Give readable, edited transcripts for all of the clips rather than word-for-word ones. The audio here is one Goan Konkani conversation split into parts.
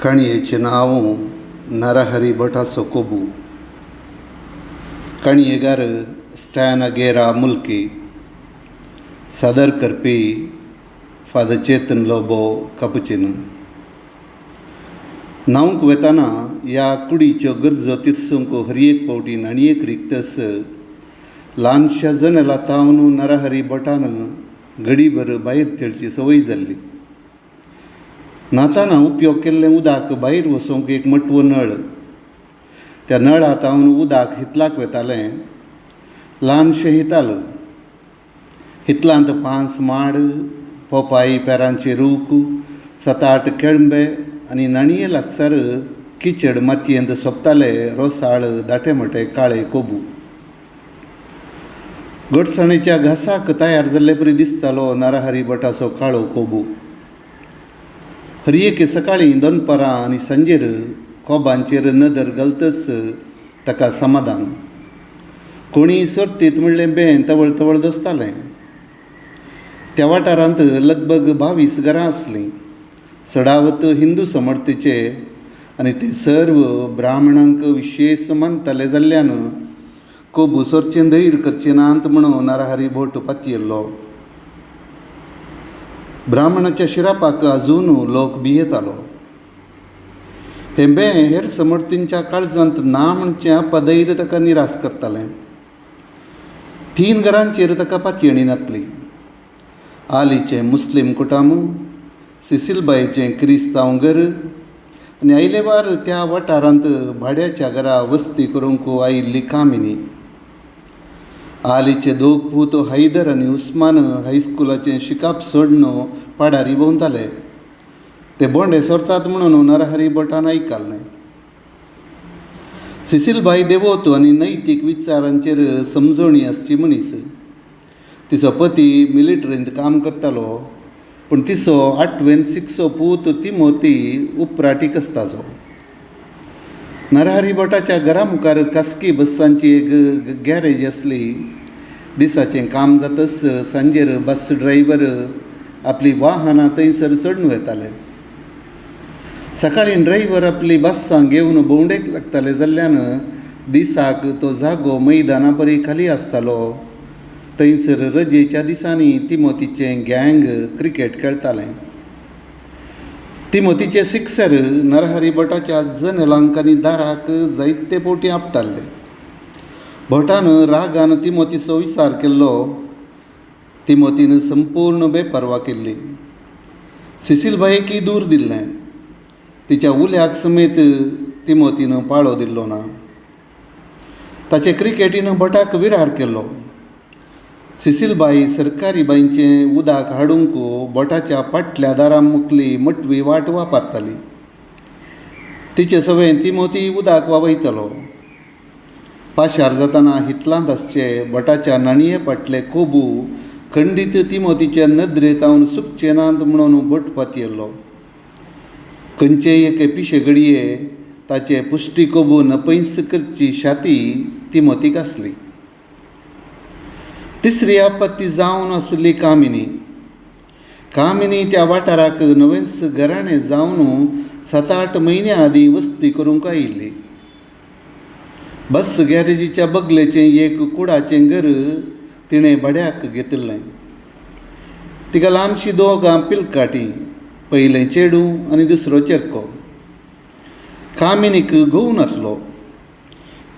काणयेचें नांव नरहरी भटाचो कोबू. काणयेगार स्टॅन अगेरा मुल्की. सादर करपी फादर चेतन लोबो कापुचीन. न्हावंक वेतना ह्या कुडीच्यो गरजो तिरसूंक हर एक फावटी न्हाणयेक रिगतस ल्हानशा जनेला थावन नरहरी भटान घडीभर भायर तेळची संवय जाल्ली. न्हाताना उपयोग केल्लें उदक भायर वचूंक एक मटवो नळ. त्या नळा थावन उदक हितलाक वेतालें. ल्हानशें हिताल. हितलांत पांच माड, पोपाय पेरांचे रूख, सात आठ केळंबे आनी न्हाणये लागसार किचड मातयेंत सोंपताले रोसाळ दाटे मोटे काळे कोबू. गोडसाणेच्या घासाक तयार जाल्ले परी दिसतालो नरहरी भटाचो काळो कोबू. हर एके सकाळीं, दनपारां आनी सांजेर कोबांचेर नदर घालतच ताका समाधान. कोणीय सर्तीत म्हणलें बें तवळ तवळ दोसतालें. त्या वाठारांत लगभग 22 घरां आसलीं. चडावत हिंदू समर्थीचे आनी ते सर्व ब्राह्मणांक विशेश मानताले जाल्ल्यान कोबू सोरचें धैर्य करचें नात म्हणून नरहरी भट पातयेल्लो. ब्राह्मणाच्या शिरापाक अजून लोक भियेतालो. हें बें हेर समर्थींच्या काळजांत ना म्हणचें अपधैर्य ताका निराश करतालें. 3 घरांचेर ताका पातयेणी नातली. आलीचें मुस्लीम कुटाम, सिसिलबाईचें क्रिस्तांव घर आनी आयलेवार त्या वाठारांत भाड्याच्या घरा वस्ती करूंक आयिल्ली कामिनी. आलीचे दोग पूत हैदर आनी उस्मान हायस्कुलाचें शिकाप सोडून पाडारी भोंवताले. ते बोंडे सोरतात म्हणून नरहरी भटान आयकल्लें. सिसिलबाई देवोत आनी नैतीक विचारांचेर समजणी आसची मनीस. तिचो पती मिलिटरींत काम करतालो, पूण तिचो 8वेंत शिकचो पूत तिमोती उपराटीक आसताचो. नरहरी भटाच्या घरा मुखार खासगी बस्सांची एक गॅरेज आसली. दिसाचें काम जातच सांजेर बस ड्रायव्हर आपली वाहनां थंयसर चडून वेताले. सकाळीं ड्रायव्हर आपली बस्सां घेवन भोंवडेक लागताले जाल्ल्यान दिसाक तो जागो मैदाना परी खाली आसतालो. थंयसर रजेच्या दिसांनी तिमोतीचें गँग क्रिकेट खेळटालें. तिमोतीचे सिक्सर नरहरी भटाच्या जनेलांक आनी दाराक जायते फावटी आपटाले. भटान रागान तिमोतीचो विचार केल्लो. तिमोतीन संपूर्ण बेपर्वा केल्ली. सिसिलबाईकय दूर दिल्लें. तिच्या उल्याक समेत तिमोतीन पाळो दिल्लो ना. ताचे क्रिकेटीन भटाक विरार केल्लो. सिसिलबाई सरकारी बांयचें उदक हाडूंक भटाच्या फाटल्या दारा मुखली मटवी वाट वापरताली. तिचे सवय तिमोती उदक वावयतालो. पाशार जातना हितलांत आसचे भटाच्या न्हाणये फाटले कोबू खंडीत तिमोतीचे नदरेंत हांव सुकचे नात म्हणून भट पातयेल्लो. खंयचेय एके पिशे घडये ताचे पुश्टी कोबू नपयस करची शाती तिमोतीक आसली. तिसरी आपत्ती जावन आसली कामिनी. कामिनी त्या वाठाराक नवेंच घराणें जावन 7-8 म्हयन्यां आदीं वस्ती करूंक आयिल्ली. बस गॅरेजीच्या बगलेचें एक कुडाचें घर तिणें भाड्याक घेतिल्लें. तिका ल्हानशी दोगां पिलकाटी, पयलें चेडूं आनी दुसरो चेरको. कामिनीक घोव नासलो.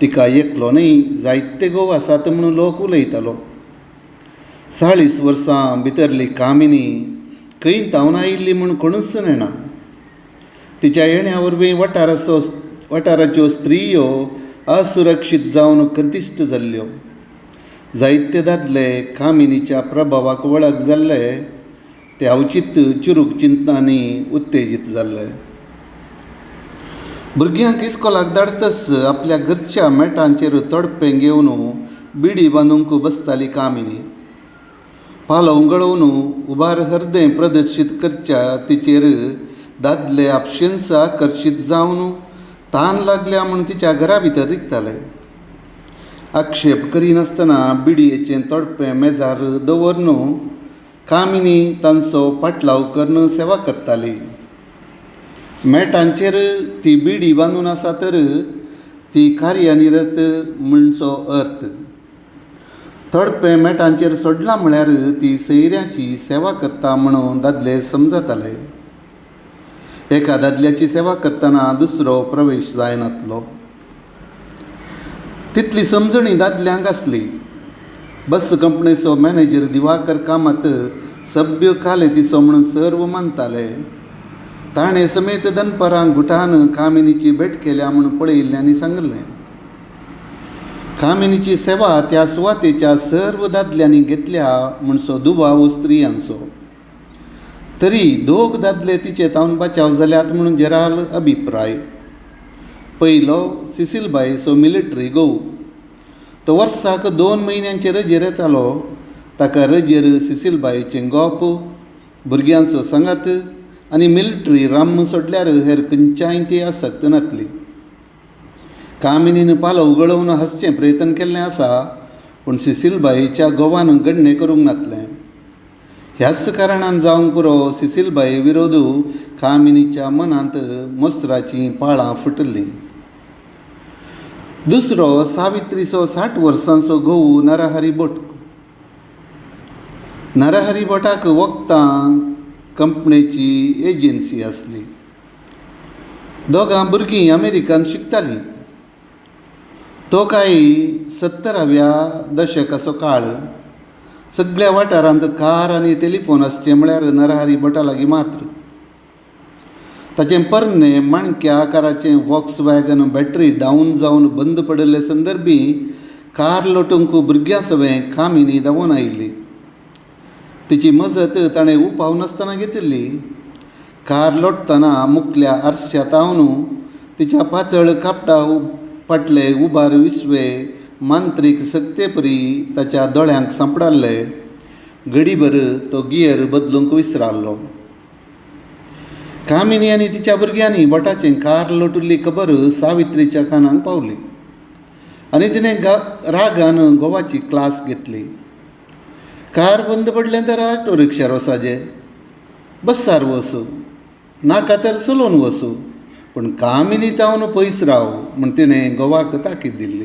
तिका एकलो न्हय जायते घोव आसात म्हणून लोक उलयतालो. 40 वर्सां भितरली कामिनी खंय धांवन आयिल्ली म्हूण कोणूच नेणा. तिच्या येण्या वरवीं वाठाराच्यो स्त्रियो असुरक्षीत जावन खंतिश्ट जाल्ल्यो. जायते दादले कामिनीच्या प्रभावाक वळख जाल्ले ते अवचीत चुरूक चिंतनांनी उत्तेजीत जाल्ले. भुरग्यांक इस्कोलाक धाडतच आपल्या घरच्या मेटांचेर तोडपें घेवन बिडी बांदूंक बसताली कामिनी. पालव गळोवन उबार हरदें प्रदर्शीत करच्या तिचेर दादले आपशेंच आकर्शीत जावन तान लागल्या म्हूण तिच्या घरा भितर रिगताले. आक्षेप करिनासतना बिडयेचें तोडपें मेजार दवरून कामिनी तांचो पाटलाव करून सेवा करताली. मेटांचेर ती बिडी बांदून आसा तर ती कार्यानिरत म्हणचो अर्थ. तडपें मेटांचेर सोडलां म्हळ्यार ती सैऱ्याची सेवा करता म्हणून दादले समजताले. एका दादल्याची सेवा करतना दुसरो प्रवेश जायनातलो. तितली समजणी दादल्यांक आसली. बस कंपनीचो मॅनेजर दिवाकर कामत सभ्य कालेतीचो म्हणून सर्व मानताले. ताणें समेत दनपारां गुटान कामिनीची भेट केल्या म्हूण पळयिल्ल्यांनी सांगिल्लें. कामिनीची सेवा त्या सुवातेच्या सर्व दादल्यांनी घेतल्या म्हणसो दुबाव स्त्रियांचो. तरी दोग दादले तिचे तावन बचाव जाल्यात म्हणून जेराल अभिप्राय. पयलो सिसिलबायचो मिलिटरी घोव. तो वर्साक 2 म्हयन्यांचे रजेर येतालो. ताका रजेर सिसिलबायचें गोप, भुरग्यांचो सांगात आनी मिलिटरी राम सोडल्यार हेर खंयच्याय ती आसक्त नासली. कामिनीन पालव गळोवन हांसचें प्रयत्न केल्लें आसा, पूण सिसिलबायच्या घोवान गण्णें करूंक नासलें. ह्याच कारणान जावंक पुरो सिसिलबाये विरोध कामिनीच्या मनांत मसराचीं पाळां फुटलीं. दुसरो सावित्रीचो 60 वर्सांचो घोव नरहरी भट. नरहरी भटाक वखदां कंपनीची एजन्सी आसली. दोगां भुरगीं अमेरिकान शिकतालीं. तो कांय 70व्या दशकाचो काळ. सगळ्या वाठारांत कार आनी टेलिफोन आसचें म्हळ्यार नरहरी भटा लागीं मात्र. ताचें पोरणें माणक्या आकाराचें वॉक्सवॅगन बॅटरी डावन जावन बंद पडिल्ले संदर्भी कार लोटूंक भुरग्यां सवें कामिनी धांवून आयिल्ली. तिची मजत ताणें उपाव नासतना घेतिल्ली. कार लोटतना मुखल्या आरश्यांत तिच्या पातळ कापडा फाटले उबार विसवे मांत्रीक सक्तेपरी ताच्या दोळ्यांक सांपडाल्ले. घडीभर तो गियर बदलूंक विसराल्लो. कामिनी आनी तिच्या भुरग्यांनी भटाचें कार लोटिल्ली खबर सावित्रीच्या कानांक पावली आनी तिणें रागान घोवाची क्लास घेतली. कार बंद पडलें तर ऑटो रिक्षार वचाजे, बस्सार वचूं, नाका तर चलोवन वचूं, पूण कामिनी तावन पयस राव म्हूण तिणें घोवाक ताकीद दिल्ली.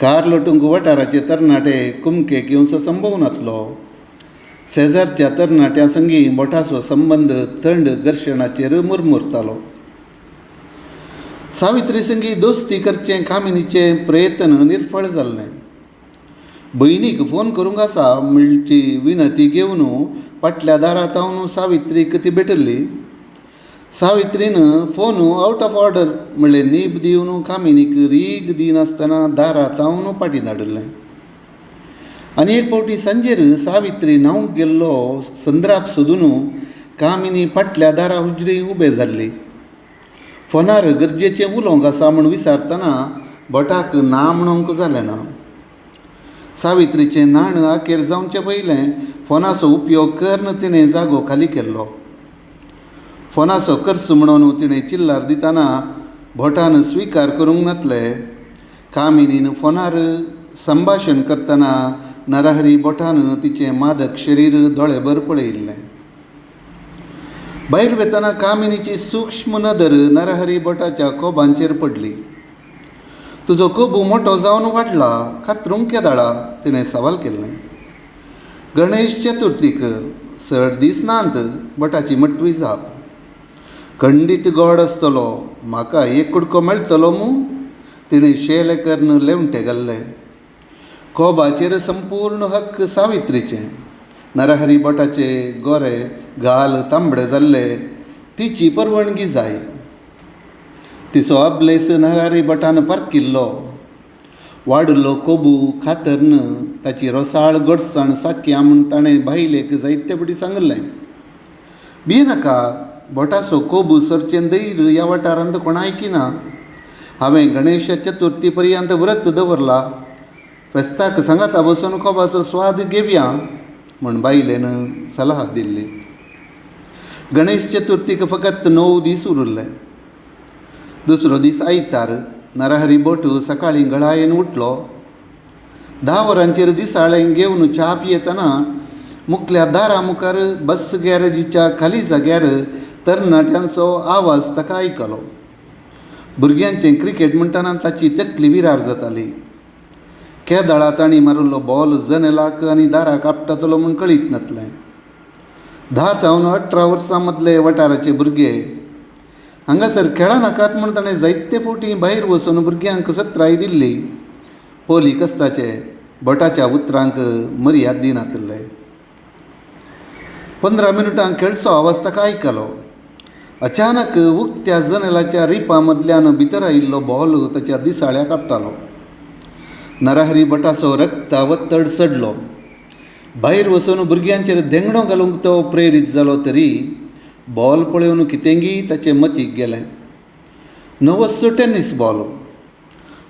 कार लोटूंक वाठाराचे तरणाटे कुमकेक येवचो संभव नासलो. शेजारच्या तरणाट्यां संगी भटाचो संबंद थंड घर्शणाचेर मुरमुरतालो. सावित्री संगी दोस्ती करचें कामिनीचें प्रयत्न निर्फळ जाल्लें. भयणीक फोन करूंक आसा म्हणची विनती घेवन फाटल्या दारांत हांव सावित्रीक ती भेटिल्ली. सावित्रीन फोन आवट ऑफ ऑर्डर म्हणलें नीब दिवन कामिनीक रीग दिनासतना दारांत हांव फाटीं धाडिल्लें. आनी एक फावटी सांजेर सावित्री न्हावंक गेल्लो संद्राप सोदून कामिनी फाटल्या दारा हुजरी उबें जाल्ली. फोनार गरजेचें उलोवंक आसा म्हूण विचारतना भटाक ना म्हणूंक जालें ना. सावित्रीचें न्हाण अखेर जावचें पयलें फोनाचो उपयोग करून तिणें जागो खाली केल्लो. फोनाचो खर्च म्हणून तिणें चिल्लार दितना भटान स्विकार करूंक नासले. कामिनीन फोनार संभाशण करतना नरहरी भटान तिचें मादक शरीर दोळेभर पळयिल्लें. भायर वतना कामिनीची सूक्ष्म नदर नरहरी भटाच्या कोबांचेर पडली. तुजो कोबू मोटो जावन वाडला, कातरूंक केदाळा तिणें सवाल केल्लें. गणेश चतुर्थीक चड दीस नात, भटाची मटवी जाप. खंडीत गोड आसतलो, म्हाका एक कुडको मेळटलो मू? तिणें शेले करून लेवंटे घाल्ले. कोबाचेर संपूर्ण हक्क सावित्रीचें. नरहरी भटाचे गोरे गाल तांबडे जाल्ले. तिची परवणगी जाय. तिचो अब्लेस नरहरी भटान पारखिल्लो. वाडिल्लो कोबू खातरन ताची रोसाळ गोडसाण साखया म्हूण ताणें बायलेक जायते फावटी सांगिल्लें. भियेनाका, भटाचो कोबू सरचें धैर्य ह्या वाठारांत कोणायकी ना. हांवें गणेश चतुर्थी पर्यंत व्रत दवरला. फेस्ताक सांगाता बसून कोबाचो स्वाद घेवया म्हूण बायलेन सलाह दिल्ली. गणेश चतुर्थीक फकत 9 दीस उरिल्ले. दुसरो दीस आयतार. नरहरी भट सकाळीं गळायेन उठलो. 10 वरांचेर दिसाळें घेवन च्या पियेतना मुखल्या दारा मुखार बस गॅरेजीच्या खाली जाग्यार तरणाट्यांचो आवाज ताका आयकलो. भुरग्यांचें क्रिकेट म्हणटना ताची तकली विरार जाताली. केदळा तांणी मारिल्लो बॉल जनेलाक आनी दाराक आपटतलो म्हूण कळीत नासलें. 10 जावन 18 वर्सां मदले वाठाराचे भुरगे हांगासर खेळनाकात म्हूण ताणें जायते फावटी भायर वचून भुरग्यांक सत्राय दिल्ली. पोली कस्ताचे भटाच्या उतरांक मर्याद दिनातिल्ले. 15 मिनटां खेळचो आवाज ताका आयकलो. अचानक उक्त्या जनेलाच्या रिपा मदल्यान भितर आयिल्लो बॉल ताच्या दिसाळ्याक आपटालो. नरहरी भटाचो रक्ता वत्तड चडलो. भायर वचून भुरग्यांचेर धेंगणो घालूंक तो प्रेरीत जालो तरी बॉल पळोवन कितेंगी ताचे मतीक गेलें. नवोच टेनीस बॉल.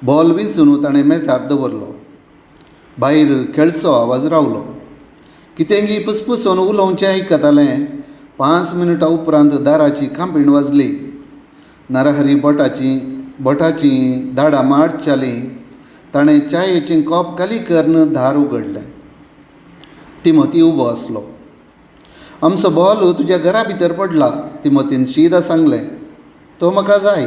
बॉल विंचून ताणें मेजार दवरलो. भायर खेळचो आवाज रावलो. कितेंगी पुसपुसोन उलोवचें आयकतालें. 5 मिनटां उपरांत दाराची कांपीण वाजली. नरहरी भटाची दाडां माड जालीं. ताणें च्यायेचें कॉप खाली करून दार उगडलें. तिमोती उबो आसलो. आमचो बॉल तुज्या घरा भितर पडला, तिमोतीन शीदा सांगलें. तो म्हाका जाय.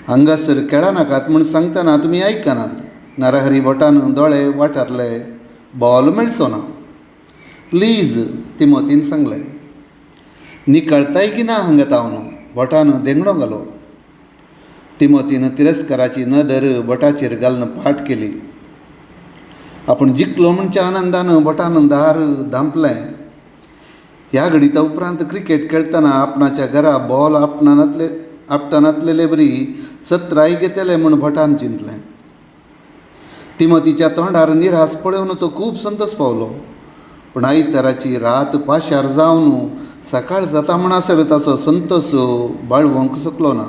हांगासर खेळनाकात म्हूण सांगतना तुमी आयकनात. नरहरी भटान दोळे वाठारले. बॉल मेळचो ना. प्लीज, तिमोतीन सांगलें. निकळताय की ना हांगा तावन? भटान धेंगणो घालो. तिमोतीन तिरस्काराची नदर भटाचेर घालून पाट केली. आपूण जिखलो म्हणच्या आनंदान भटान दार धांपलें. ह्या घडिता उपरांत क्रिकेट खेळटना आपणाच्या घरा बॉल आपटनातलेले बरी सत्राय घेतले म्हूण भटान चिंतलें. तिमोतीच्या तोंडार निरास पळोवन तो खूब संतोश पावलो. पूण आयताराची रात पाशार जावन सकाळ जाता म्हणसर ताचो संतोश बाळवंक शकलो ना.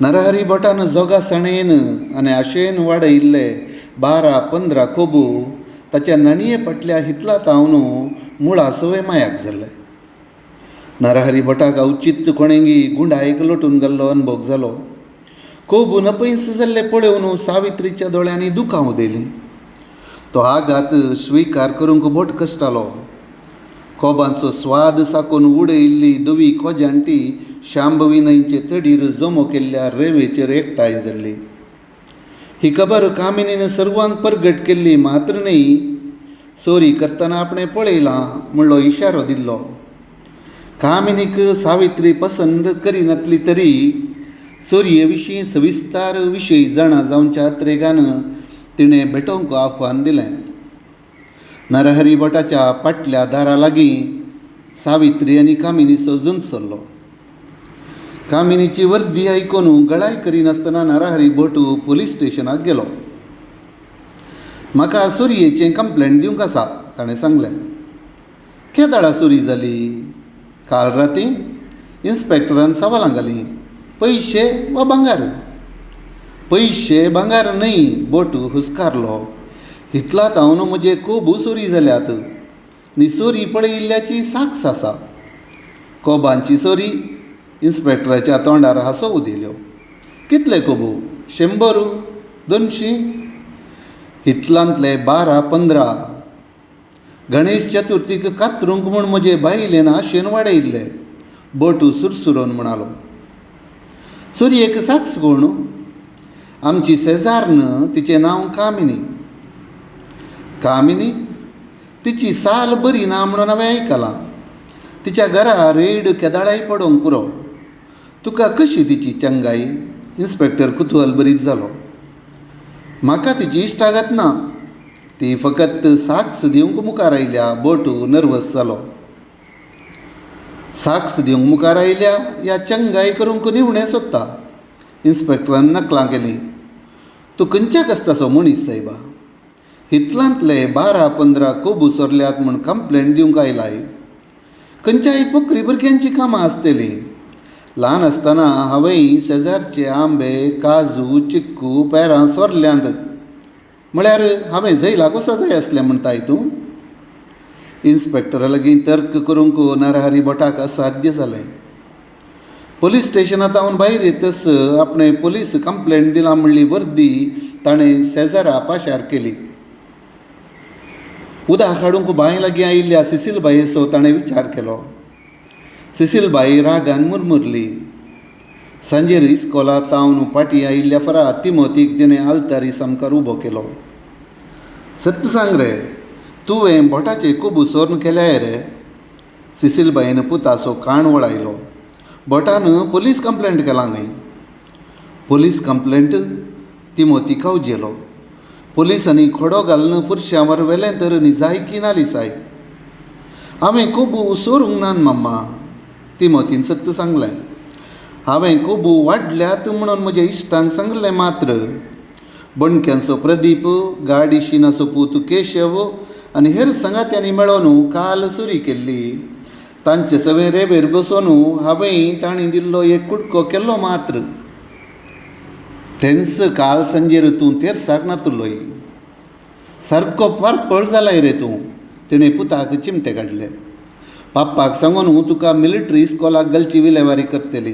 नरहरी भटान जोगासाणेन आनी आशेन वाडयिल्ले 12-15 कोबू ताच्या नणये फाटल्या हितला तावन मुळा सवय मायाक जाल्ले. नरहरी भटाक अवचीत कोणेंगी गुंडायक लोटून घाल्लो अनभोग जालो. कोबू नपयस जाल्ले पळोवन सावित्रीच्या दोळ्यांनी दुकां उदेलीं. तो आघात स्विकार करूंक भट कश्टालो. कोबांचो स्वाद साकून उडयिल्ली धवी कोजांटी शांभवी न्हंयचे तडीर जमो केल्ल्या रेंवेचेर एकठांय जाल्ली. ही खबर कामिनीन सर्वांक परगट केल्ली मात्र न्हय, चोरी करतना आपणें पळयलां म्हणलो इशारो दिल्लो. कामिनीक सावित्री पसंद करिनातली तरी चोरये विशीं सविस्तार विशय जाणा जावच्या त्रेगान तिणें भेटोवंक आव्हान दिलें. नरहरी भटाच्या फाटल्या दारा लागीं सावित्री आनी कामिनीचो झूंज चल्लो. कामिनीची वर्दी आयकून गळाय करिनासतना नरहरी भट पोलीस स्टेशनाक गेलो. म्हाका चोरयेचें कंप्लेंट दिवंक आसा, ताणें सांगलें. केदळा चोरी जाली? काल राती इन्स्पेक्टरान सवालां घालीं. पयशे वा भांगार? पयशे भांगार न्हय, भट हुस्कारलो. इतलात हांव म्हजे कोबू चोरी जाल्यात आनी चोरी पळयिल्ल्याची साक्ष आसा. कोबांची चोरी? इन्स्पेक्टराच्या तोंडार हांसो उदेल्यो. कितले कोबू? 100? 200? इतलांतले 12-15. गणेश चतुर्थीक कातरूंक म्हूण म्हजे बायलेन आशेन वाडयिल्ले, भट सुरसुरोन म्हणालो. चोरयेक साक्ष कोण? आमची शेजान्न, तिचें नांव कामिनी. कामिनी? तिची साल बरी ना म्हणून हांवें आयकलां. तिच्या घरा रेड केदाळाय पडोवंक पुरो. तुका कशी तिची चंगाई? इन्स्पेक्टर कुतूहल बरीच जालो. म्हाका तिची इश्टागत ना. ती फकत साक्ष दिवंक मुखार आयल्या. भट नर्वस जालो. साक्ष दिवंक मुखार आयल्या या चंगाई करूंक निवणें सोदता? इन्स्पेक्टरान नकलां केलीं. तूं खंयच्या कस्ताचो मनीस सायबा? इतलांतले 12-15 कोबू चोरल्यात म्हूण कंप्लेंट दिवंक आयलाय? खंयच्याय पोकरी भुरग्यांचीं कामां आसतलीं. ल्हान आसतना हांवेंय शेजारचे आंबे, काजू, चिक्कू, पेरां चोरल्यांत. म्हळ्यार हांवें जैलाक वचूंक जाय आसलें म्हणटाय तूं? इन्स्पेक्टरा लागीं तर्क करूंक नरहरी भटाक असाध्य जालें. पोलीस स्टेशनांत हांव भायर येतच आपणें पोलीस कंप्लेंट दिला म्हणली वर्दी ताणें शेजारा पाशार केली. उदक हाडूंक बांय लागीं आयिल्ल्या सिसीलबायेचो ताणें विचार केलो. सिसिलबाई रागान मुरमुरली. सांजेर इस्कोला तावन पाटीं आयिल्ल्या फरा तिमोतीक तिणें आल्तारी सामकार उबो केलो. सत्य सांग रे, तुवें भटाचे कोबू सोर्न केल्याय रे? सिसिलबाईन पुताचो कान वळायलो. भटान पोलीस कंप्लेंट केलां खंय. Police complaint? तिमोती कावजेलो. पोलिसांनी खोडो घालून पुरशांवर व्हेलें तर निजायकी नालिसाय. हांवें कोबू चोरूंक नान मम्मा, तिमोतीन सत्य सांगलें. हांवें कोबू वाडल्यात म्हणून म्हज्या इश्टांक सांगलें मात्र. बोणक्यांचो प्रदीप, गाडी शिनाचो पूत केशव आनी हेर सांगात्यांनी मेळोन काल चोरी केल्ली. तांचे सवें रेंवेर बसून हांवें तांणी दिल्लो एक कुडको केल्लो मात्र. तेंच काल सांजेर तूं तेर्साक नातलोय. सारको पारपळ जालाय रे तूं. तिणें पुताक चिमटे काडले. पाप्पाक सांगून तुका मिलिट्री इस्कोलाक घालची विलेवारी करतली.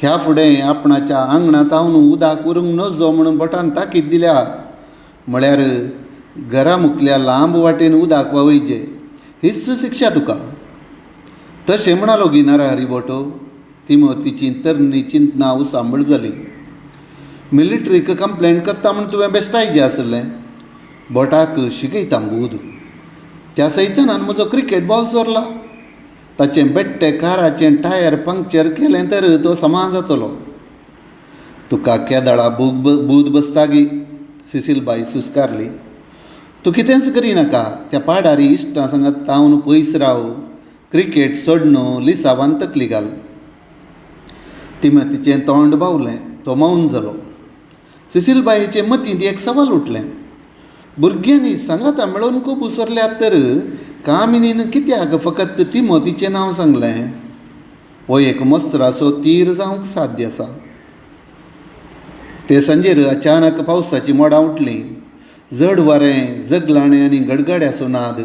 ह्या फुडें आपणाच्या आंगणांत हांव उदक व्हरूंक नजो म्हणून भटान ताकीद दिल्या. म्हळ्यार घरा मुखल्या लांब वाटेन उदक व्हांवयचें हीच शिक्षा तुका. तशें म्हणालो गी नरहरी भट. तिमोतीचीं तरणी चिंतनां उसांबळ जालीं. मिलिट्रीक कंप्लेन करता म्हूण तुवें बेश्टायचें आसलें. भटाक शिकयता बूद. त्या सैतानान म्हजो क्रिकेट बॉल चोरला. ताचें बेट्टें काराचें टायर पंक्चर केलें तर तो समा जातलो. तुका केदळा बूद बसता गी? सिसिलबाई सुस्कारली. तूं कितेंच करिनाका. त्या पाडारी इश्टां सांगात तावन पयस राव. क्रिकेट सोडून लिसांवान तकली घाल. तिमोतीचें तोंड बावलें. तो मौन जालो. सिसिलबाईचे मतींत एक सवाल उठलें. भुरग्यांनी सांगाता मेळोवन खूब उसरल्यात तर कामिनीन कित्याक फकत तिमोतीचें नांव सांगलें? हो एक मस्त्राचो तीर जावंक साध्य आसा. ते सांजेर अचानक पावसाचीं मोडां उठलीं. जड वारें, जगलाणें आनी गडगड्याचो नाद.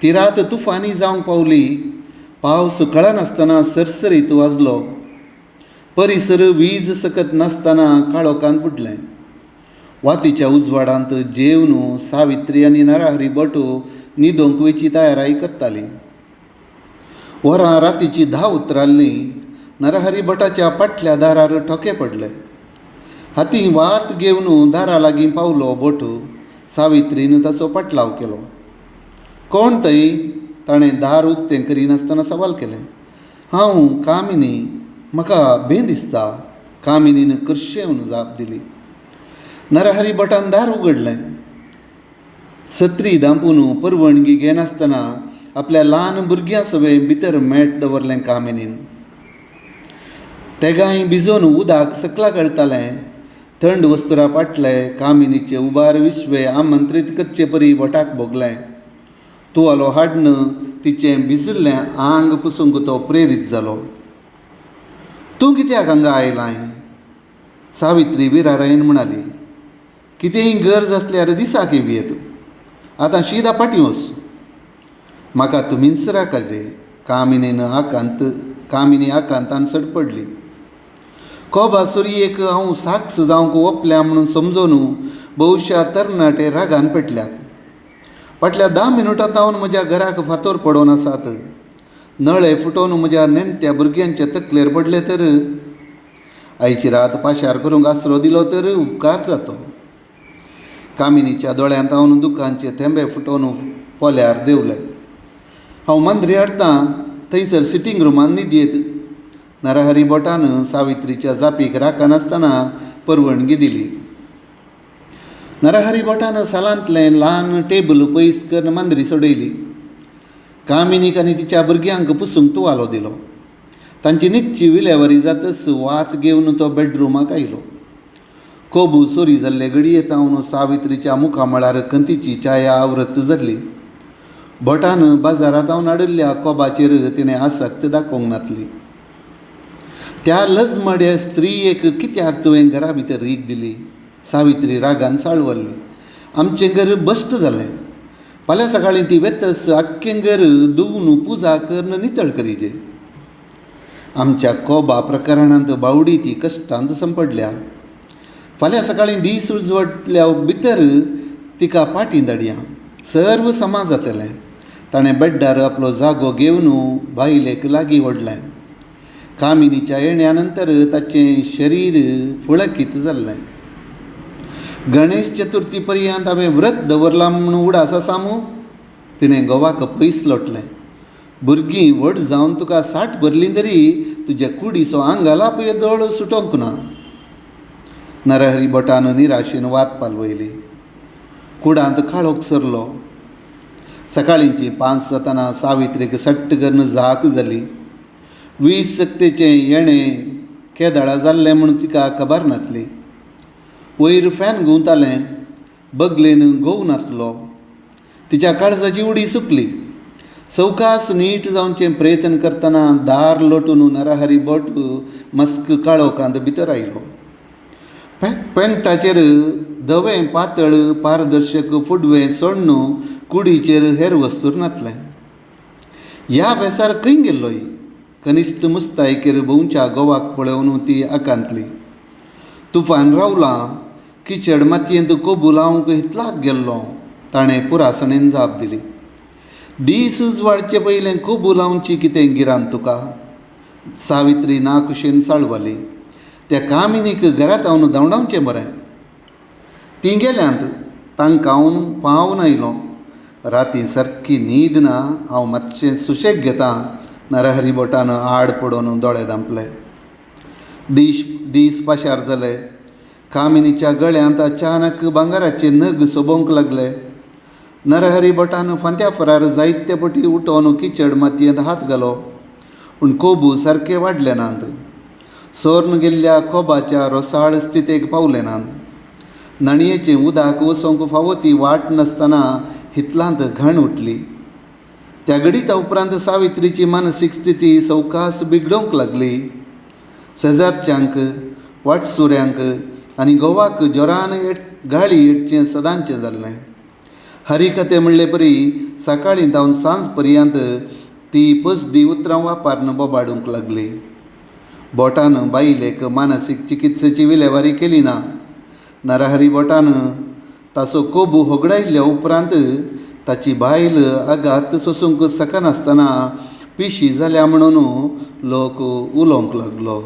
ती रात तुफानी जावंक पावली. पावस कळनासतना सरसरीत वाजलो. परिसर वीज सकत नासतना काळोखान बुडलें. वातीच्या उजवाडांत जेवन सावित्री आनी नरहरी भट न्हिदोंक वयची तयाराय करतालीं. वरां रातीचीं 10 उतराल्लीं. नरहरी भटाच्या फाटल्या दारार ठोके पडले. हाती वात घेवन दारा लागीं पावलो भट. सावित्रीन ताचो पाटलाव केलो. कोण थंय? ताणें दार उक्तें करिनासतना सवाल केलें. हांव कामिनी. म्हाका भें दिसता. कामिनीन कर्शेवन जाप दिली. नरहरी भटान दार उगडलें. सत्री धांपून परवणगी घेनासतना आपल्या ल्हान भुरग्यां सवें भितर मेट दवरलें कामिनीन. तेगांय भिजोवन उदक सकला गळटालें. थंड वस्त्रां फाटले कामिनीचे उबार विश्वे आमंत्रीत करचे परी भटाक भोगलें. तुवालो हाडून तिचें भिजिल्लें आंग पुसूंक तो प्रेरीत जालो. तूं कित्याक हांगा आयलाय? सावित्री विरारायन म्हणाली. कितेंय गरज आसल्यार दिसाक येवयेत. आतां शीदा फाटीं वच. म्हाका तुमीच राखाजे. कामिनी आकांतान सडपडली. कोबा सुरयेक हांव साक्ष जावंक ओपल्या म्हणून समजून बहुशा तरणाटे रागान पेटल्यात. फाटल्या 10 मिनुटां तावन म्हज्या घराक फातोर पडोवन आसात. नळे फुटोवन म्हज्या नेणट्या भुरग्यांचे तकलेर पडले तर आयची रात पाशार करूंक आसरो दिलो तर उपकार जातो. कामिनीच्या दोळ्यांत हांव दुकांचे थेंबे फुटोवन पोल्यार देंवले. हांव मांद्री हाडटां थंयसर सिटींग रुमान न्हिदयेत. नरहरी भटान सावित्रीच्या जापीक राखनासतना परवणगी दिली. नरहरी भटान सालांतलें ल्हान टेबल पयस करून मांद्री सोडयली. कामिनीक आनी तिच्या भुरग्यांक पुसूंक तुवालो दिलो. तांची निच्ची विलेवारी जातच वात घेवन तो बेडरुमाक आयलो. कोबू चोरी जाल्ले घडये तावन सावित्रीच्या मुखामळार खंतीची छाया आवृत्त जाल्ली. भटान बाजारांत हांव हाडिल्ल्या कोबाचेर तिणें आसक्त दाखोवंक नातली. त्या लजमड्या स्त्रीयेक कित्याक तुवें घरा भितर रीग दिली? सावित्री रागान साळवल्ली. आमचें घर भश्ट जालें. फाल्यां सकाळीं ती वेतस आख्खें घर धुवन पुजा करून नितळ करीजे. आमच्या कोबा प्रकरणांत बावडी ती कश्टांत संपडल्या. फाल्यां सकाळीं दीस उजवटल्या भितर तिका पाटी धाडया. सर्व समा जातलें. ताणें बेड्डार आपलो जागो घेवन बायलेक लागीं ओडलें. कामिनीच्या येण्या नंतर ताचें शरीर फुळकीत जाल्लें. गणेश चतुर्थी पर्यंत हांवें व्रत दवरलां म्हूण उडास आसा मूं? तिणें घोवाक पयस लोटलें. भुरगीं व्हड जावन तुका 60 भरलीं तरी तुजे कुडीचो आंगालाप येदोळ सुटोवंक ना. नरहरी भटान निराशेन वात पालवयली. कुडांत काळोख सरलो. सकाळींची 5 जातना सावित्रीक सट्ट करून जाग जाली. वीज सक्तेचें येणें केदळा जाल्लें म्हूण तिका खबर नासली. वयर फॅन घुंवतालें, बगलेन घोव नासलो. तिच्या काळजाची उडी सुकली. सवकास नीट जावचें प्रयत्न करतना दार लोटून नरहरी भट मस्क काळोखांत भितर आयलो. पेंटाचेर धवें पातळ पारदर्शक फुडवें सोडून कुडीचेर हेर वस्तूर नासलें. ह्या वेसार खंय गेल्लोय? कनिश्ट मुस्तायकेर भोंवच्या घोवाक पळोवन ती आकांतली. तुफान रावलां, किचड मातयेंत कोबू लावंक हितलाक गेल्लो, ताणें पुरासणेन जाप दिली. दीस उजवाडचे पयलें कोबू लावची कितें गिराण तुका? सावित्री नाकुशेन साळवाली. त्या कामिनीक घरांत हांव धांवडावचें बरें. तीं गेल्यांत, तांकां हांव पावन आयलो. राती सारकी न्हीद ना, हांव मातशें सुशेग घेतां. नरहरी भटान आड पडून दोळे धांपले. दीस पाशार जाले. कामिनीच्या गळ्यांत अचानक भांगराचे नग सोबोवंक लागले. नरहरी भटान फांत्या फरार जायते पटी उठोवन किचड मातयेंत हात घालो, पूण कोबू सारके वाडले नात. सोर्न गेल्ल्या कोबाच्या रोसाळ स्थितेक पावले नात. न्हाणयेचें उदक वचोंक फावो ती वाट नासतना हितलांत घाण उठली. त्या घडिता उपरांत सावित्रीची मानसीक स्थिती सवकास बिगडोवंक लागली. शेजारच्यांक, वाटसुऱ्यांक आनी घोवाक जोरान गाळी येटचें सदांचें जाल्लें. हरिकथे म्हणले परी सकाळीं धांवन सांज पर्यंत ती पसदी उतरां वापरून बोबाडूंक लागली. भटान बायलेक मानसीक चिकित्सेची विलेवारी केली ना. नरहरी भटान ताचो कोबू होगडायल्ल्या उपरांत ताची बायल आघात सोसूंक शकनासतना पिशी जाल्या म्हणून लोक उलोवंक लागलो.